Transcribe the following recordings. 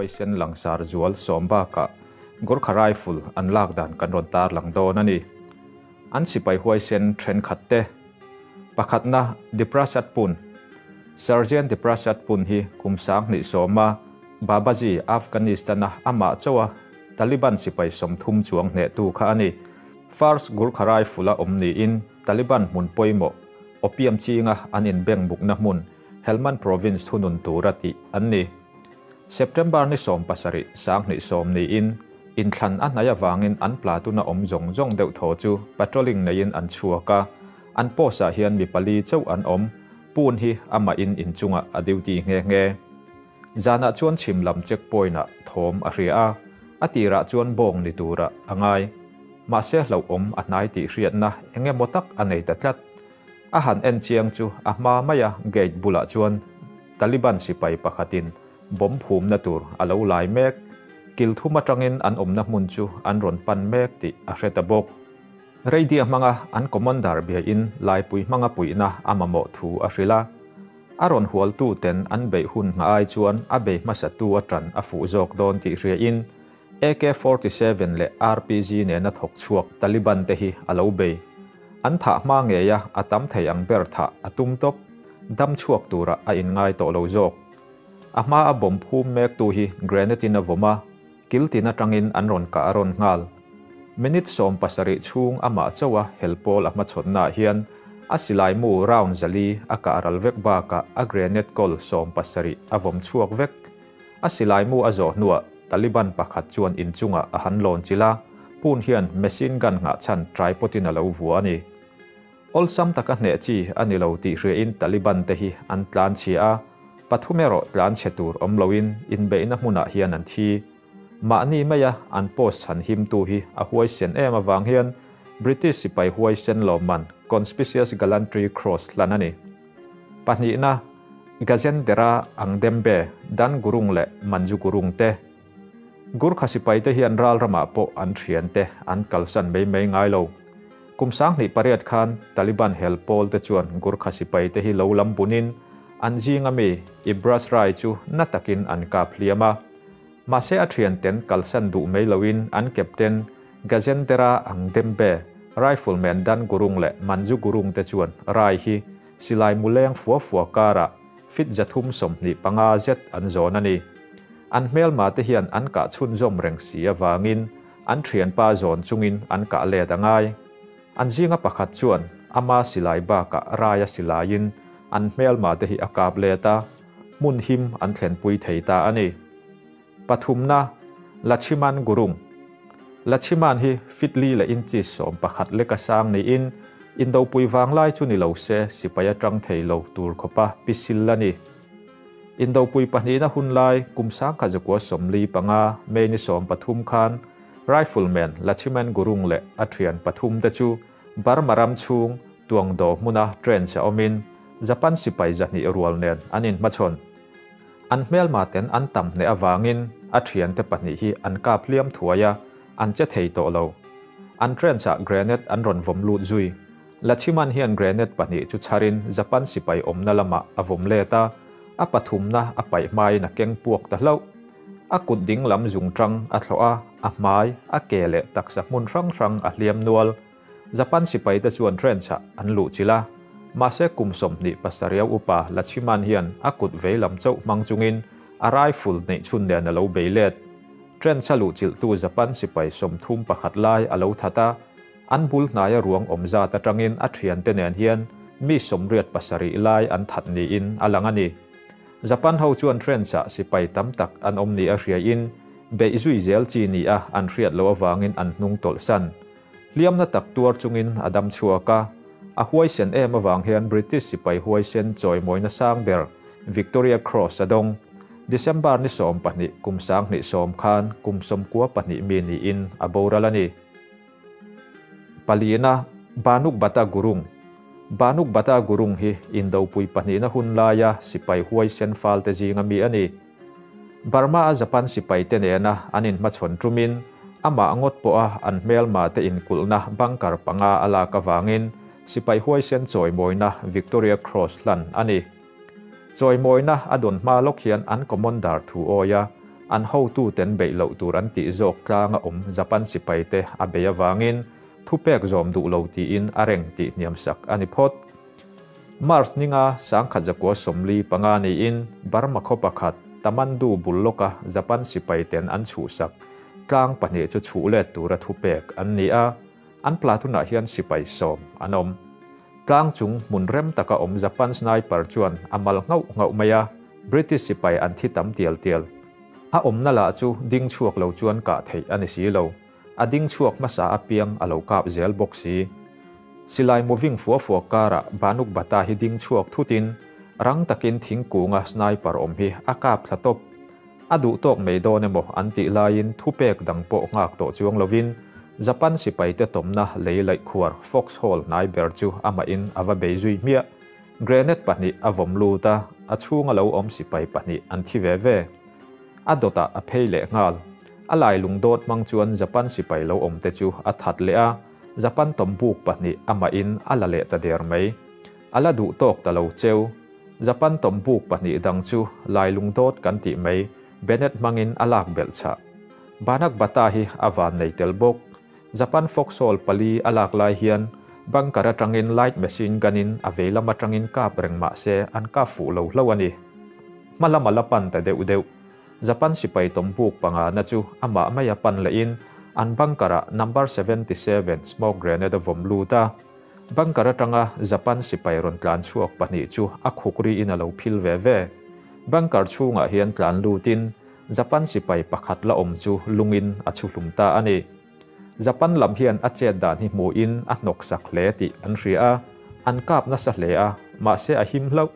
huaisen langsar zual sawm bakah Gorkha Rifle an lak dan kan rawn tarlang dawn a ni. An sipai huaisen thenkhat te pakhatna Diprasad Pun, Sergeant Diprasad Pun hi kum 2010a Babaji Afghanistan-a amah chauha Taliban sipai 30 chuang hnehtu kha a ni. First Gurkha Rifle-a awm niin Taliban hmun pawimawh opium chinga an inbeng bukna hmun Helmand Province thunun tura tih an ni. September ni 17 2010 niin inthlan a hnai avangin an platuna awm zawng zawng deuh thaw chu patrolling neiin an chhuak a, an post ah hian mi pali chauh an awm, Pun hi amahin inchungah a duty nghe nghe. Zanah chuan chhim lam check point ah thawm a hria a, a tirah chuan bawng ni turah a ngai. Mahse hlauhawm a hnai tih hriatna eng emaw tak a nei ta tlat. A han en chiang chu a hma maia gate bulah chuan Taliban sipai pakhatin bomb phumna tur a lo lai mek. Kil thum atangin an awmna hmun chu an rawn pan mek tih a hre ta bawk. Radio hmanga an commander biain laipui hmanga puihna a mamawh thu a hrilh a. A rawn hualtu ten an beih hun hma ai chuan a bei hmasatu a tan a fuh zawk dawn tih hriain AK-47 leh RPG nena thawk chhuak Taliban te hi a lo bei. An thah hma ngeia a tam thei ang ber thah a tum tawp, dam chhuak tura a inngai tawh lo zawk. A hma a bomb phum mektu hi grenade in a vawm a, kil tin atangin an rawn kah a rawn nghal. Minute 70 chhung amah chauha hel pawl a hmachhawnnaah hian a silai mu round 4 a kah ral vek bakah a grenade kawl 70 a vawm chhuak vek. A silai mu a zawh hnuah Taliban pakhat chuan inchungah a han lawn chilh a, Pun hian machine gun nghah chhan tripod in a lo vua a ni. Awlsam taka hneh chi a ni lo tih hriain Taliban te hi an tlan chhia a, pathum erawh tlan chhe tur awm loin inbeihna hmunah hian an thi. Mahni maia an post chhan himtu hi a huaisen em avang hian British sipai huaisen lawmman Conspicuous Gallantry Cross hlan a ni. Pahnihna, Gajendra Angdembe, Dan Gurung leh Manju Gurung te. Gurkha sipai te hian ral ramah pawh an thian te an kalsan mai mai ngai lo. Kum 2008 khan Taliban hel pawl te chuan Gurkha sipai te hi lo lam bunin an zinga mi Ibras Rai chu na takin an kap hliam a. Mahse a thian ten kalsan duh mai loin an captain Gajendra Angdembe, rifleman Dan Gurung leh Manju Gurung te chuan Rai hi silai muleng fua fua karah fit 325 zet an zawn a ni. An hmelma te hian an kah chhunzawm reng si avangin an thianpa zawn chungin an kah let angai. An zinga pakhat chuan ama silai bakah Raia silaiin an hmelma te hi a kap let a, hmun him an thlenpui thei ta a ni. Pathumna, Lachhiman Gurung. Lachhiman hi fit li leh inchi 11 leka sang niin indopui vanglai chu ni lo se sipai atang thei lo tur khawpa pisil a ni. Indopui pahnihna hun lai kum 1995 May ni 13 khan rifleman Lachhiman Gurung leh a thian pathum te chu Burma ram chhung tuang do hmuna train che awmin Japan sipai 200 rual nen an inhmachhawn. An hmelma ten an tam hne awangin a thian te pahnih hi an kap hliam thuai a, an che thei tawh lo. An train cha grenade an rawn vawm lut zui. Lachhiman hian grenade pahnih chu chharin Japan sipai awmna lamah a vawm let a, a pathumna a paih hmain a keng puak ta hlauh. A kut ding lam zung tang a thlawh a, a hmai, a ke leh taksa hmun hrang hrang a hliam nual. Japan sipai te chuan train cha an luh chilh a, mahse kum 27 upa Lachhiman hian a kut vei lam chauh hmang chungin a rifle neih chhun nen a lo bei let. Train cha luh chilh tu Japan sipai 31 lai a lo that a, an bul hnaia ruang awm zat atangin a thian te nen hian mi 87 lai an that niin a lang a ni. Japan ho chuan train cha sipai tam tak an awm ni a hriain beih zui zel chi ni a an hriat lo awangin an hnung tawlh san. Hliamna tak tuar chungin a dam chhuak a, a huaisen em awang hian British sipai huaisen chawimawina sang ber Victoria Cross a dawng. December ni 12 kum 2010 khan kum 92 mi niin a boral a ni. Palina, Banuk Bata Gurung. Banuk Bata Gurung hi indopui pahnihna hun laia sipai huaisen fal te zinga mi a ni. Burma a Japan sipai te nena an inhmachhawn tumin amah ngawt pawha an hmelma te inkulhna bunker panga a lak awangin sipai huaisen chawimawina Victoria Cross hlan a ni. Chawimawina a dawn hma lawk hian an commander thu awia An hotuten beih loh tur an tih zawk tlanga awm Japan sipaite a bei avangin thupek zawm duh lo tiin a reng tih hniamsak a ni phawt. March ninga 1945 niin Burma khaw pakhat Tamandu bul lawka Japan sipaiten an chhuhsak tlang pahnih chu chhuh let tura thupek an ni a, an platoon-ah hian sipai sawm an awm. Tlang chung hmun rem taka awm Japan sniper chuan a mal nghauh nghauh mai a, British sipai an thi tam tial tial. A awmna lah chu ding chhuak lo chuan kah theih a ni si lo. A ding chhuak hmasa apiang a lo kap zel bawk si. Silai moving fua fua karah Banuk Bata hi ding chhuak thutin rang takin thingkunga sniper awm hi a kap thla tawp. A duh tawk mai dawn emaw an tih laiin thupek dang pawh nghak tawh chuang lovin Japan sipaite tawmna lei laih khuar foxhole hnai ber chu amahin a va bei zui hmiah. Grenade pahnih a vawm lut a, a chhunga lo awm sipai pahnih an thi ve ve. A dawtah a phei leh nghal. A lai lungdawt hmang chuan Japan sipai lo awmte chu a that leh a, Japan tawmbuk pahnih amahin a la leh ta der mai. A la duh tawk ta lo cheu. Japan tawmbuk pahnih dang chu lai lungdawt kan tih mai Bennett hmangin a lak belh chah. Banak Bata hi a van nei tel bawk. Japan foxhole pali a lak lai hian bunker atangin light machine gun-in a vei lam atangin kap reng mah se an kap fuh lo hlo a ni. Hma lama la pan ta deuh deuh. Japan sipai tawmbuk pangana chu amah maia pan lehin an bunker-ah number 77 smoke grenade a vawm lut a. Bunker atanga Japan sipai rawn tlan chhuak pahnih chu a khuk riin a lo phil ve ve. Bunker chhungah hian tlan lutin Japan sipai pakhat la awm chu lungin a chhuhlum ta a ni. Japan lam hian a chet dan hi hmuin a hnawksak hle tih an hria a, an kap nasa hle a, mahse a him hlauh.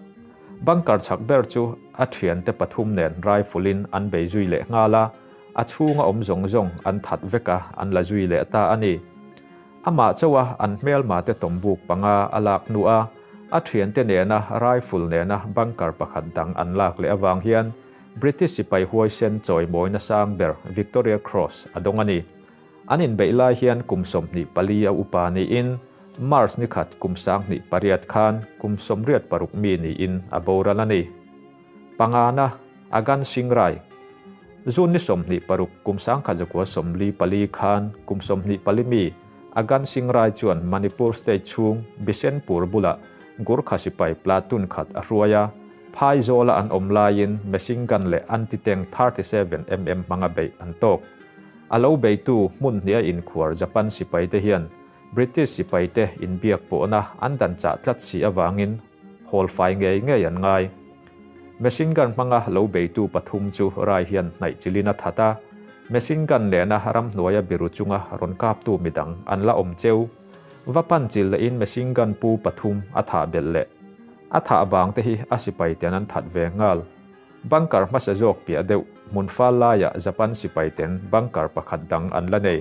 Bunker chak ber chu a thiante pathum nen rifle-in an bei zui leh nghal a, a chhunga awm zawng zawng an that vek a, an la zui leh ta a ni. Amah chauha an hmelmate tawmbuk panga a lak hnu a, a thiante nena rifle nena bunker pakhat dang an lak leh avang hian British sipai huaisen chawimawina sang ber Victoria Cross a dawng a ni. An inbeih lai hian kum 24 a upa niin March ni khat kum 2008 khan kum 86 mi niin a boral a ni. Pangana, Agan Singh Rai. June ni 26 kum 1994 khan kum 24 mi Agan Singh Rai chuan Manipur state chhung Bishenpur bulah Gurkha sipai platoon khat a hruai a, Phaizawla an awm laiin machine gun leh anti-tank 37mm hmanga beih an tawk. A lo beitu hmun hnih a inkhuar Japan sipaite hian British sipaite inbiak pawhna an dan chah tlat si avangin hawl fai ngei ngei an ngai. Machine gun hmanga lo beitu pathum chu Rai hian hnaih chilin a that a, machine gun nena ramhnuaia biru chunga rawn kaptu midang an la awm cheu. Va pan chil lehin machine gun pu pathum a thah belh leh. A thah bang te hi a sipai ten an that ve nghal. Bunker hmasa zawk piah deuh hmun fal laiah Japan sipai ten bunker pakhat dang an la nei.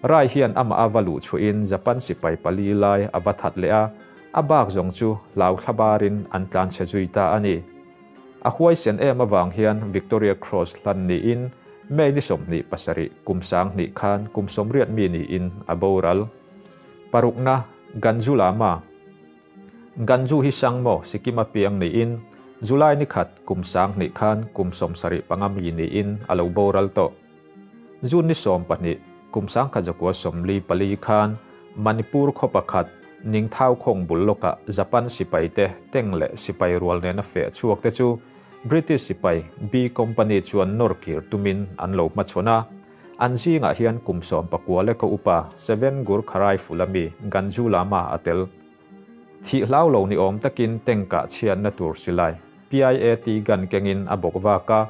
Rai hian amah a va luh chhuahin Japan sipai pali lai a va that leh a, a bak zawng chu hlau thlabarin an tlan chhe zui ta a ni. A huaisen em avang hian Victoria Cross hlan niin May ni 27 kum 2000 khan kum 80 mi niin a boral. Parukna, Ganju Lama. Ganju hi Sangmo, Sikkim-a piang niin July ni khat kum 2000 khan kum 75 mi niin a lo boral tawh. June ni 12 kum 1944 khan Manipur khaw pakhat Ningthau khawng bul lawkah Japan sipaite tank leh sipai rual nena feh chhuak te chu British sipai B Company chuan nawr kir tumin an lo hmachhawn a. An zingah hian kum 19 leka upa Seven Gurkha Rifle a mi Ganju Lama a tel. Thih hlau lo ni awm takin tank ah chhiatna tur silai PIAT gun kengin a bawk vak a,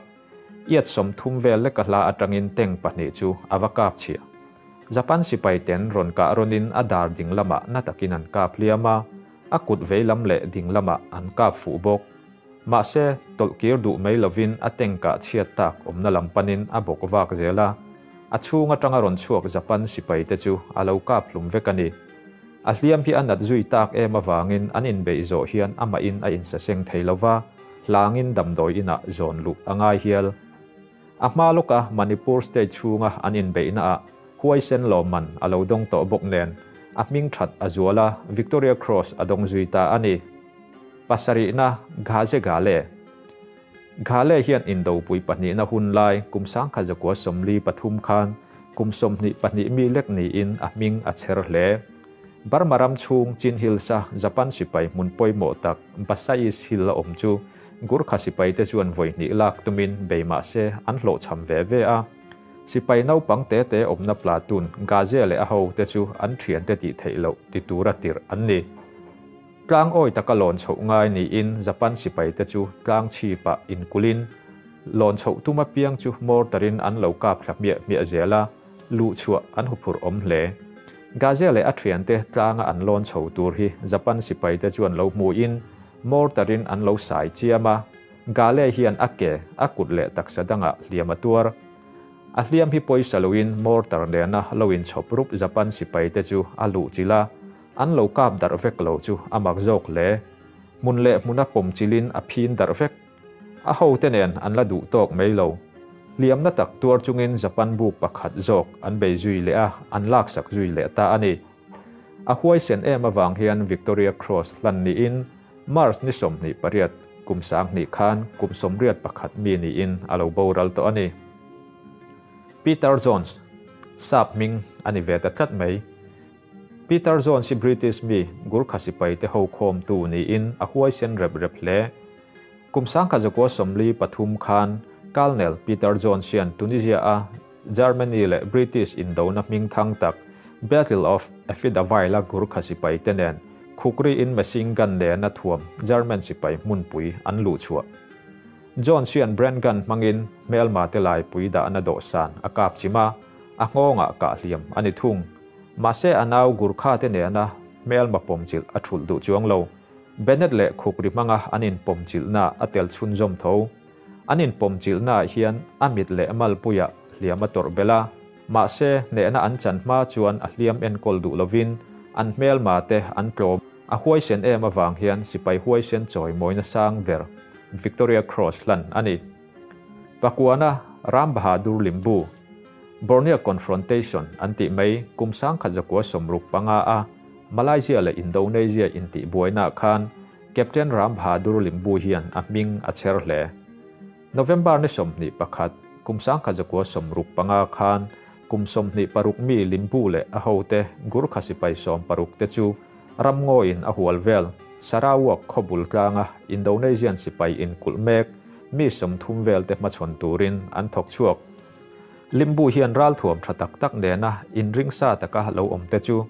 iat 30 vel leka hla atangin tank pahnih chu a va kap chhia. Japan sipai ten rawn kah rawnin a dar ding lamah na takin an kap hliam a, a kut vei lam leh ding lamah an kap fuh bawk. Mahse, tawlhkir duh mai lovin a tank ah chhiat tak awmna lam panin a bawk vak zel a, a chhung atanga rawn chhuak Japan sipai te chu a lo kap hlum vek a ni. A hliam hi a nat zui tak em avangin an inbeih zawh hian amahin a insaseng thei lova, hlangin damdawi inah zawn luh a ngai hial. A hma lawka Manipur state chhunga an inbeihnaah huaisen lawmman a lo dawng tawh bawk nen, a hming that a zual a, Victoria Cross a dawng zui ta a ni. Pasarihna, Ghaze Gale. Ghale hian Indopui pahnihna hun lai kum 1943 khan kum 22 mi lek niin a hming a chher hle. Burma ram chhung Chin Hills-a Japan sipai hmun pawimawh tak Basais Hill a awm chu Gurkha sipaite chuan vawi hnih lak tumin bei mah se an hlawhchham ve ve a. Sipai naupang te te awmna platoon Gaze leh a hote chu an thiante tih theih loh ti tura tirh an ni. Tlang awi taka lawn chhoh ngai niin Japan sipaite chu tlang chhipah inkulhin lawn chhoh tum apiang chu mortar-in an lo kap thla hmiah hmiah zel a, luhchhuah an huphurh awm hle. Gaze leh a thiante tlanga an lawn chho tur hi Japan sipaite chuan lo hmuin mortar-in an lo sai chiam a, Gale hian a ke, a kut leh taksa dangah hliam a tuar. A hliam hi pawisa loin mortar nena lo inchhawp rup Japan sipaite chu a luhchilh a, An lo kap darh vek lo chu a mak zawk hle. Hmun leh hmuna pawm chilin a phin darh vek. A hote nen an la duh tawk mai lo. Hliamna tak tuar chungin Japan buk pakhat zawk an bei zui leh a, an laksak zui leh ta a ni. A huaisen em avang hian Victoria Cross hlan niin March ni 28 kum 2000 khan kum 81 mi niin a lo boral tawh a ni. Peter Jones, sap hming a ni ve ta tlat mai. Peter Jones hi British mi Gurkha sipaite ho khawmtu niin a huaisen rep rep hle. Kum 1943 khan Colonel Peter Jones hian Tunisia-a Germany leh British indona hming thang tak Battle of Efidavail-a Gurkha sipaite nen khukriin machine gun nena thuam German sipai hmunpui an luhchhuah. Jones hian Bren gun hmangin hmelmate laipui dahna dawhsan a kap chim a, a nghawngah kah hliam a ni thung. Mahse a nau Gurkha te nena hmelma pawmchilh a thulh duh chuang lo. Bennett leh Khukri hmanga an inpawmchilhna a tel chhunzawm tho. An inpawmchilhnaah hian a mit leh malpuiah hliam a tawrh belh a, mahse hnehna an chan hma chuan a hliam enkawl duh lovin an hmelma te an tlawm. A huaisen em avang hian sipai huaisen chawimawina sang ber Victoria Cross hlan a ni. Pakuana Ram Bahadur Limbu, Borneo Confrontation an tih mai kum 1965 a Malaysia leh Indonesia intihbuainaah khan Captain Ram Bahadur Limbu hian a hming a chher hle. November ni 21, kum 1965 khan kum 26 mi Limbu leh a hote Gurkha sipai 60 te chu ramngawiin a hual vel Sarawak khawbul tlanga Indonesian sipai inkulh mek mi 30 vel te hmachhawn turin an thawk chhuak. Limbu hian ralthuam tha tak tak nena inringsa taka lo awm te chu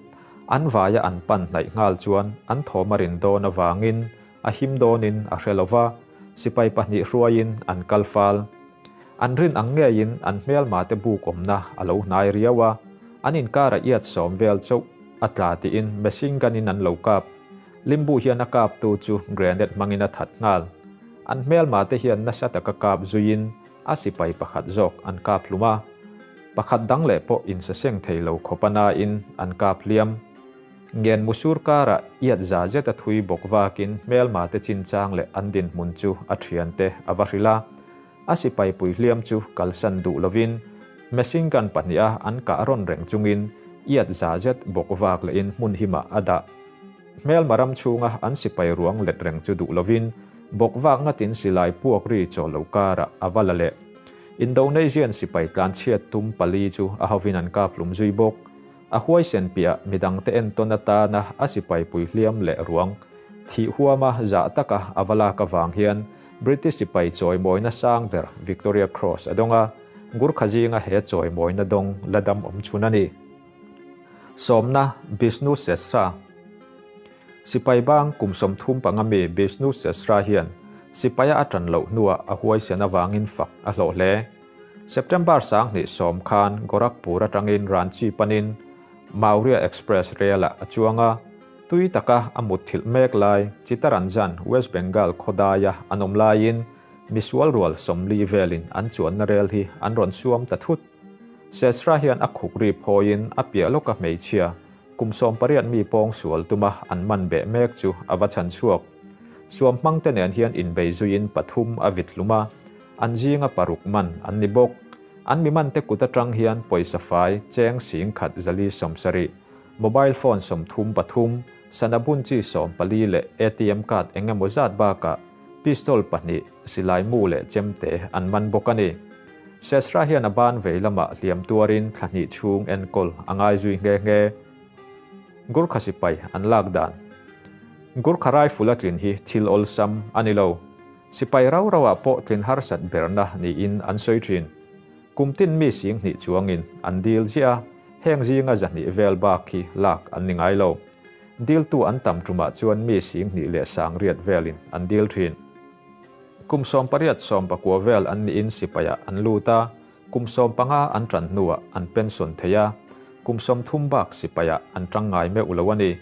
an vaia an pan hnaih nghal chuan an thawm a rin dawn avangin a him dawnin a hre lova, sipai pahnih hruaiin an kal fal. An rin ang ngeiin an hmelma te buk awmna a lo hnai riau a, an inkara iat 10 vel chauh a tla tiin machine gun-in an lo kap. Limbu hian a kaptu chu grenade hmangin a that nghal. An hmelma te hian nasa taka kap zuiin a sipai pakhat zawk an kap hlum a, pakhat dang leh pawh insaseng thei lo khawp a nain an kap hliam. Ngen musur karah iat za zet a thui bawk vakin hmelma te chinchang leh an dinhmun chu a thiante a va hrilh a. A sipai pui hliam chu kalsan duh lovin machine gun pahniha an kah rawn reng chungin iat za zet bawk vak lehin hmun himah a dah. Hmelma ram chhunga an sipai ruang let reng chu duh lovin bawk vak ngatin silai puak ri chaw lo karah a va la leh. Indonesian sipai tlanchhiat tum pali chu a hovin an kap hlum zui bawk. A huaisen piah midangte entawn atana a sipai pui hliam leh ruang thih huama zah taka a va lak avang hian British sipai chawimawina sang ber Victoria Cross a dawng a, Gurkha zinga he chawimawina dawng la dam awm chhun a ni. Sawmna, Bishnu Sesra. Sipai bang kum 35 mi Bishnu Sesra hian sipaia a tan loh hnuah a huaisen avangin fak a hlawh hle. September 2010 khan Gorakhpur atangin Ranchi panin Maurya Express rel-ah a chuang a, tui taka a mutthilh mek lai Chittaranjan, West Bengal khawdaia an awm laiin misual rual 40 velin an chuanna rel hi an rawn suam ta thut. Sesra hian a khukri phawiin a piah lawka hmeichhia kum 18 mi pawng sual tuma an man beh mek chu a va chhan chhuak. Suam hmang te nen hian inbei zuiin pathum a vit hlum a, an zinga paruk man an ni bawk. An mi man te kut atang hian pawisa fai cheng 10,470, mobile phone 33, sana bun chi 14 leh ATM card engemaw zat bakah Pistol pahnih, silai mu leh chemte an man bawk a ni. Sesra hian a ban vei lamah hliam tuarin thla hnih chhung enkawl a ngai zui nghe nghe. Gurkha sipai an lak dan. Gurkha rifle a tlin hi thil awlsam a ni lo. Sipai rau rauah pawh tlin harsat berna niin an sawi thin. Kum tin mi sing hnih chuangin an dil ziah a, heng zinga 200 vel bak hi lak an ni ngai lo. Diltu an tam tumah chuan mi 10,800 velin an dil thin. Kum 18 19 vel an niin sipaiah an lut a, kum 15 an tan hnuah an pension thei a, kum 30 bak sipaiah an tang ngai meuh lo a ni.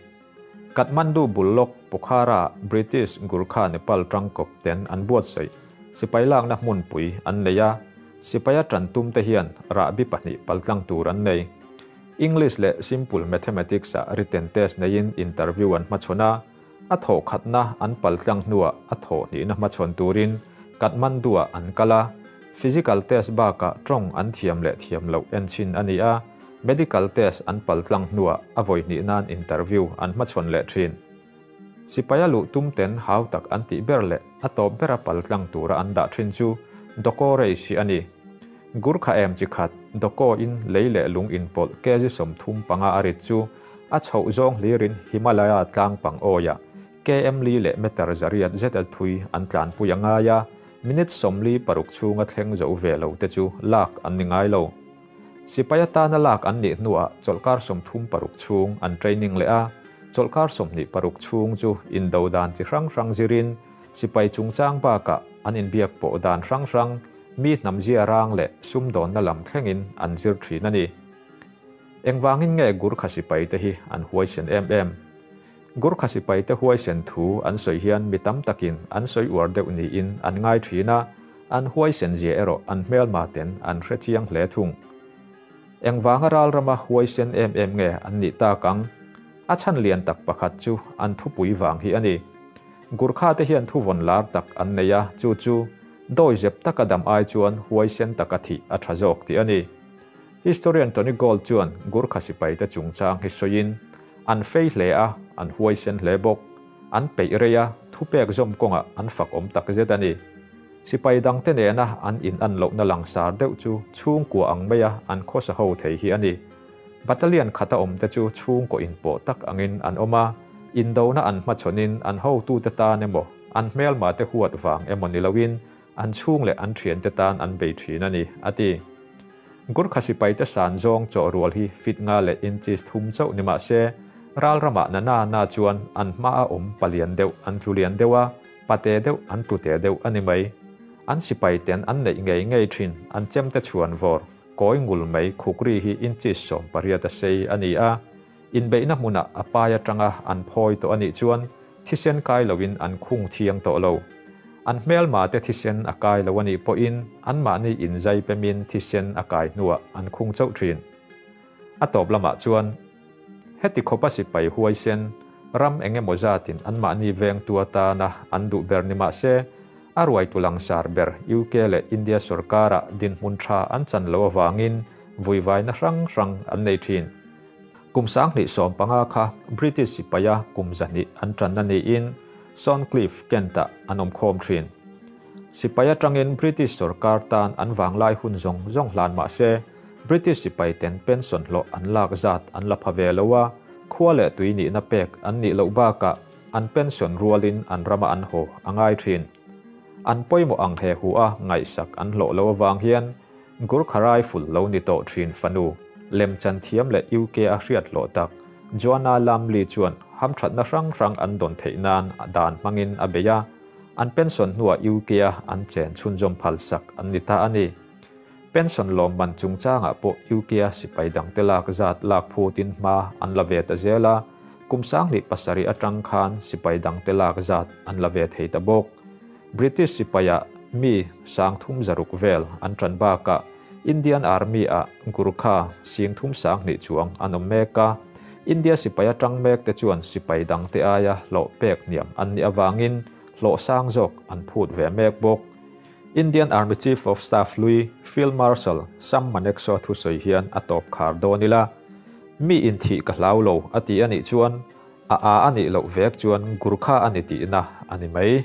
Kathmandu bul lawk Pokhara British Gurkha Nepal tangkawp ten an buatsaih sipai lakna hmunpui an nei a, sipaia tan tum te hian rahbi pahnih paltlang tur an nei. English leh Simple Mathematics-a written test neiin interview an hmachhawn a, a thawh khatna an paltlang hnuah a thawh hnihna hmachhawn turin Kathmandu-ah an kal a, physical test bakah tawng an thiam leh thiam loh enchhin a ni a, medical test an paltlang hnuah a vawi hnih nan interview an hmachhawn leh thin. Sipaia luh tum ten hau tak an tih ber leh a tawp bera paltlang tura an dah thin chu Doko race hi a ni. Gurkha em chi khat Doko in lei leh lung inpawlh kg 35 a rit chu a chhoh zawng hlirin Himalaya tlang pang awiah km li leh meter 800 zet a thui an tlanpui a ngai a, minute 46 chhunga thleng zo ve lo te chu lak an ni ngai lo. Sipaia tana lak an nih hnuah chawlhkar 36 chhung an training leh a, chawlhkar 26 chhung chu indo dan chi hrang hrang zirin sipai chungchang bakah an inbiak pawh dan hrang hrang mi hnam zia rang leh sumdawnna lam thlengin an zir thin a ni. Engvangin nge Gurkha sipai te hi an huaisen em em. Gurkha sipai te huaisen thu an sawi hian mi tam takin an sawi uar deuh niin an ngai thin a, an huaisen zia erawh an hmelma ten an hre chiang hle thung. Engvanga ral rama huaisen em em nge an nih tak ang? A chhan lian tak pakhat chu an thupui vang hi a ni. Gurkha te hian thuvawn lar tak an nei a, chu chu dawi zep taka dam ai chuan huaisen taka thih a tha zawk tih a ni. Historian Tony Gold chuan Gurkha sipai te chungchang hi sawiin an fei hle a, an huaisen hle bawk. An peih rei a, thupek zawm kawngah an fak awm tak zet a ni. Sipai dang te nena an in an lohna langsar deuh chu chhungkua ang mai a an khawsa ho thei hi a ni. Battalion khata awm te chu chhungkaw inpawh tak angin an awm a, indona an hmachhawnin an hotu te tan emaw, an hmelma te huat vang emaw ni loin an chhung leh an thian te tan an bei thin a ni, a ti. Gurkha sipai te san zawng chaw rual hi fit nga leh inches 3 chauh ni mah se, ral ramah na na na chuan an hma a awm palian deuh an tlulian deuh a, pate deuh an tlute deuh a ni mai. An sipai ten an neih ngei ngei thin an chem te chuan vawr kawi ngul mai khukri hi inches 18 a sei a ni a, inbeihna hmunah a pai atanga an phawi tawh a nih chuan thisen kai loin an khung thiang tawh lo. An hmelma te thisen a kai lo a nih pawhin anmahni inzai pemin thisen a kai hnuah an khung chauh thin. A tawp lamah chuan heti khawpa sipai huaisen ram engemaw zatin anmahni veng tu atana an duh ber ni mah se, a ruai tu langsar ber UK leh India sarkara dinhmun tha an chan lo awangin vuivaina hrang hrang an nei thin. Kum 2015 kha British sipaia kum 200 an tanna niin Soncliffe Kent-ah an awm khawm thin. Sipaia tangin British sarkar tan an wanglai hun zawng zawng hlan mah se, British sipai ten pension hlawh an lak zat an la pha ve lo a, khua leh tui nihna pek an nih loh bakah an pension rualin an rama an haw a ngai thin. An pawimawh ang he hu a ngaihsak an hlawh lo awang hian Gurkha rifle lo ni tawh thin fanu lemchan thiam leh UK a hriat hlawh tak Joanna Lumley chuan hamthatna hrang hrang an dawn theih nan dan hmangin a bei a, an pension hnuah UK a an chen chhunzawm phalsak an ni ta a ni. Pension lawm man chungchangah pawh UK a sipai dang te lak zat lak phutin hma an la ve ta zel a, kum 2007 atang khan sipai dang te lak zat an la ve thei ta bawk. British sipaia mi 360 vel an tan bakah Indian Army a Gurkha 32,000 chuang an awm mek a, India sipaia tang mek te chuan sipai dang te aia hlawh pek hniam an nih awangin hlawh sang zawk an phut ve mek bawk. Indian Army Chief of Staff lui Field Marshal Sam Manekshaw thu sawi hian a tawp khar dawn ila, mi in thih ka hlau lo a ti a nih chuan a a a nih loh vek chuan Gurkha a ni tihna a ni mai.